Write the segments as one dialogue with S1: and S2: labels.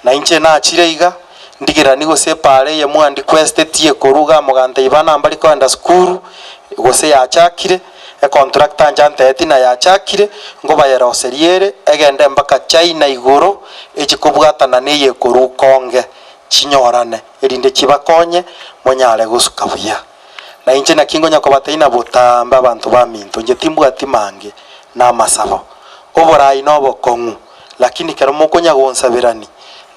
S1: Na inche nachire iga, ndigereranie gose epaara eye mwandikwesitetie korwa iga mogantebia bana mbari kogenda sukuru, gose yachakire, econtractor inche antebetie ng'a yachakire, nkobayeroseria ere, egende mpaka China igoro, echi kobwatana na eye korwa konge, chinyorane, erinde chibakonye, monyare gosuka buya. Na inche naki nkonya kobatebia ng'a botambe abanto baminto, inche timbwati mange, na amasabo. Oborai na obokong'u, lakini kero mokonya gonsaberani,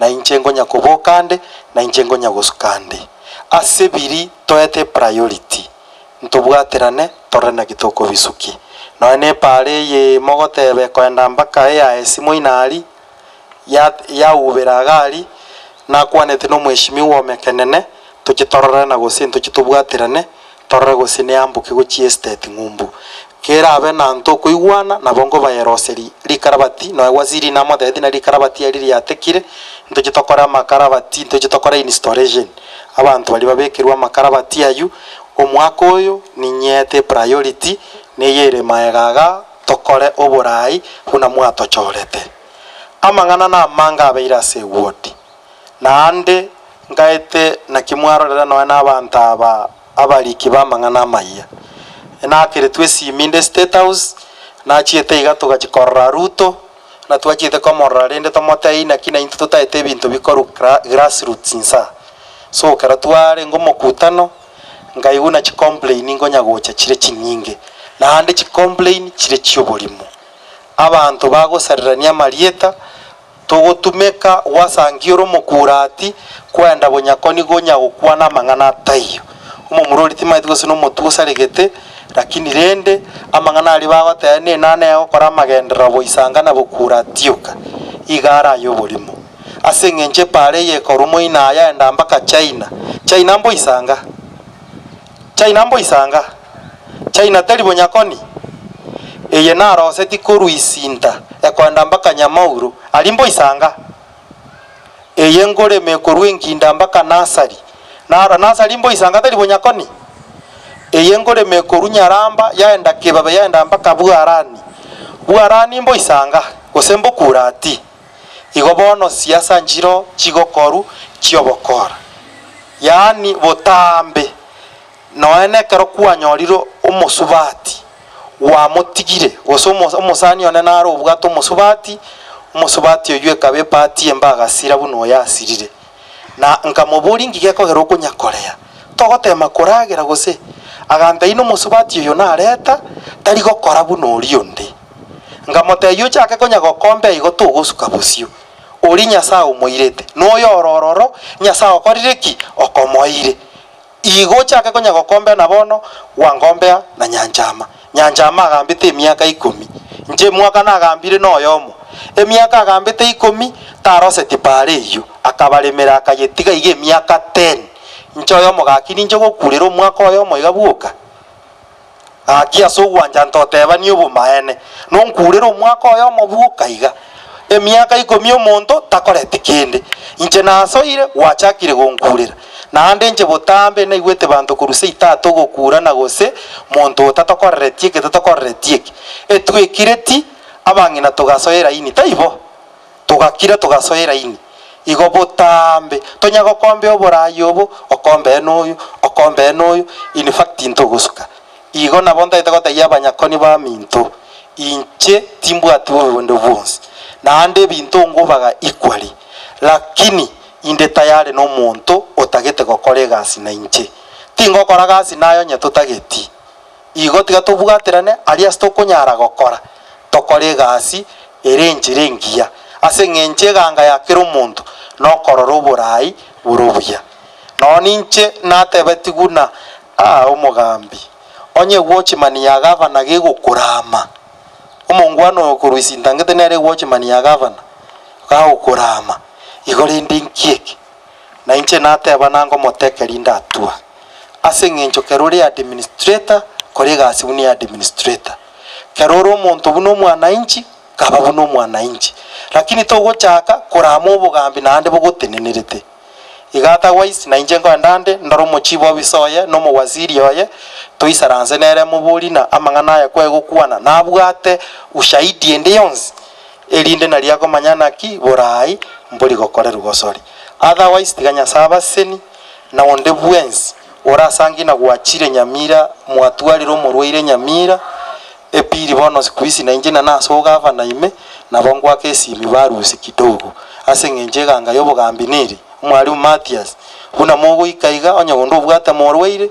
S1: na inche nkonya koboka ande, na inche nkonya gosuka ande. Ase biri toete priority, ntobwaterane torore naki tokobisuki. Nonya na epaara eye mogoteba ekoenda mpaka eaesi moino aria, ya yaubera iga aria, nakwanete na omweshimiwa omekenene, toche torore na gose ntoche tobwaterane, torore gose neamboke gochia estate ng'umbu. Kerabe na ntokoigwana, nabo nkobayeroseria rikarabati, nonya waziri namotebetie na rikarabati eri riatekire, ntoche tokore amakarabati, ntoche tokore installation, abanto baria babekerwe amakarabati aywo, omwaka oyo ninyete epriority, neyere maega igaa, tokore oborai buna mwatochorete. Amang'ana namange abeire ase ewodi, naende nkaete naki mwarorera nonya na abanto aba abariki b'amang'ana amayia. Nakeretwe esimi inde State House, nachiete iga togachia korora Ruto, na twachiete komorora rende tomotebie naki naintwe totaete ebinto bikorwa grassroots insaa. So ekero twarenge omokutano, nkaigwa buna chicomplain nkonya gocha chire chinyinge, naende chicomplain chire chioborimo. Abanto bagosarerania amarieta, Togotumeka gwasangia ore omokurati kwenda bonyakoni gonya gokwana amang'ana ataiyo. Omomura oria timanyeti gose nomotwe osaregete, lakini rende amang'ana aria bagoteba nenana egokora amagenderero boisanga na bokurati oka, iga are ayoborimo. Ase eng'encho epaara eye ekorwa moino aya yaenda mpaka China. China mboisanga? China mboisanga? China teri bonyakoni? Eye naroseti korwa isinta ekoenda mpaka nyamauro, aria mboisanga? Eye nkorema ekorwa enginda mpaka nasari, naro nasari mboisanga teri bonyakoni? Eye nkorema ekorwa nyaramba yaenda kebabe yaenda mpaka bwarani, bwarani mboisanga, gose mbokurati? Igo bono siasa nchiro chigokoru chi'obokora, yaani botambe. Nonya nekero kwanyorire omosubati gwamotigire, gose omosani one nare obwate omosubati, omosubati oyio ekaba epati embe agasira buna oyo asirire. Na nkamoboria inki gekogera okonyakorea, togotema koragera gose? Agantebia nomosubati oyo nareta tari gokora buna oria onde. Nkamotebia ochake konya gokombea igo togosuka bosio. Oria Nyasae omoirete, noyo ore ororo, Nyasae okorire ki? Okomoeire. Igo ochake konya gokombea na bono gwangombea na nyanchama. Nyanchama agambete emiaka ikomi. Inche omwaka nagambire noyomo. Emiaka agambete ikomi taroseti paara eyio, akabaremera akayetiga iga emiaka ten. Inche oyomo gaki ninche gokurera omwaka oyomo iga bwoka? Gaki ase ogwancha ntotebanie obomaene, nonkurere omwaka oyomo bwoka iga. Emiaka ikomi omonto takoreti kende. Inche nasoire, gwachakire gonkurera. Naende inche botambe naigwete banto korwa seito togokurana gose monto otatokorereti eke tatokorereti eke. Etwekire ti, abang'ina togasoa eraini, taibo? Togakira togasoa eraini. Igo botambe tonya gokombea oborai obo, okombee noyo, okombee noyo, in fact ntogosuka. Igo nabo ntagete gotebia abanyakoni baminto, inche timbwati bobe bonde bwonsi, naende ebinto nkobaga equally, lakini inde tayari na omonto otagete gokora egasi nainche. Tingokora gasi naye onye totageti. Igo tiga tobwaterane aria ase tokonyara gokora, tokore egasi ere enchera engiya, ase eng'encho eganga ya kera omonto nokorora oborai bore obuya. Nonya ninche natebetigwe buna, Aa, omogambi, onye ewatchman ya gavana gegokorama, omongwana oyo korwa isintangete nere ewatchman ya gavana, gagokorama, igo rende inki eke? Na inche nateba nangomotekeria indatwa, ase eng'encho kero ore administrator, kora egasi buna eadministrator. Kero ore omonto buna omwanainchi, kaba buna omwanainchi. Lakini togochaka korama obogambi naende bogotenenerete. Iga otherwise, na inche nkoenda nde, ndore omochief officer oye, na omowaziri oye, toisaranse nere moborie na amang'ana aya kwegokwana, nabwate ushahidi ende yonsi? Erinde nario akomanya naki borai mbori gokorerwa gosori. Otherwise tiga Nyasae abaseni na onde bwensi orasangi na gwachire Nyamira mwatwarire omorwaire Nyamira epiri bono siku hizi nainche na nase ogavana ime nabo ngwaka esimi barusie kidogo ase eng'encho eganga yobogambi neri Omwalimu Mathias buna mogoika iga onye onde obwate morwaire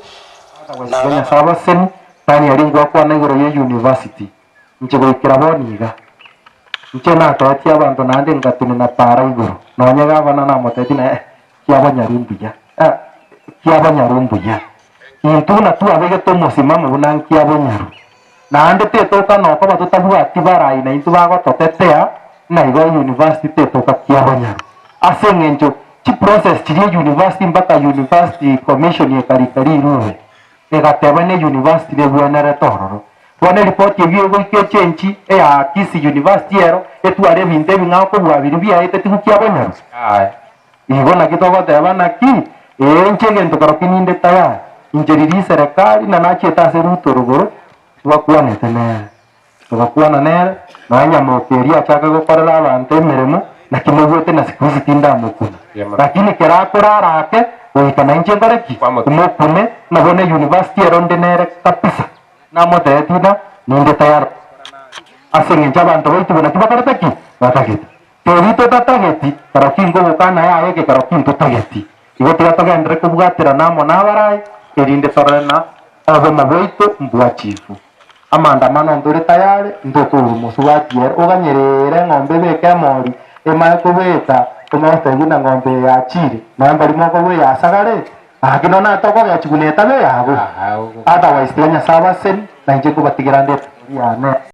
S1: na
S2: Tiga Nyasae abaseni, Daniel ngwakwana igoro ye university. Inche goikera bono iga, inche natoetie abanto naende ngatenena para igoro, nonya gavana namotebetie na eh, kiabanyaru mbuya, eh, kiabanyaru mbuya. Intwe buna twabegete omosimamo buna nkiabonyaru, naende tetoka nokoba totabwati barai naintwe bagototetea, ng'a igo euniversity tetoka kiabonyaru. Ase eng'encho chiprocess chiria euniversity mpaka university commission ekarika rirube, egateba ne university nebwenerete ororo. Bono eripoti eyio egoika echenchi eya Kisii University ero etware ebinto ebing'ao kobua biria biaetetigwe kiabonyaru. Igo naki togoteba naki? Ee, inche egento korokio ninde tayari. Inche riria eserekari na nachiete ase Ruto rogoro tibakwanete nere. Togakwana nere, nonya nyamoka eria achake gokorera abanto emeremo, naki moigwete na siku hizi tindamokuna. Lakini kera akorara ake, goika nainche nkore ki? Mokune, na bono euniversity ero nde nere kabisa. Namotebetie ng'a ninde tayari gokora naye, ase engencho abanto baito buna tibakorete ki? Batagete. Keria totatageti, kero kingogokana yaye ekekero kintotageti. Igo tiga togenderere kobwaterana amo nabaraai, erinde torore na obomo bwaito mbwachifu. Amaandamano ntore tayari, ntokourwa mosubati ere oganyerere eng'ombe ebeke emori, emanye kobeka, omanye gotebia buna eng'ombe eye yachire, nonya mbari mokobua eyasagare, gaki nonya naye tokogechigwa netabe eyago. Otherwise tiga Nyasae abaseni, na inche nkobatigera nde etori yane.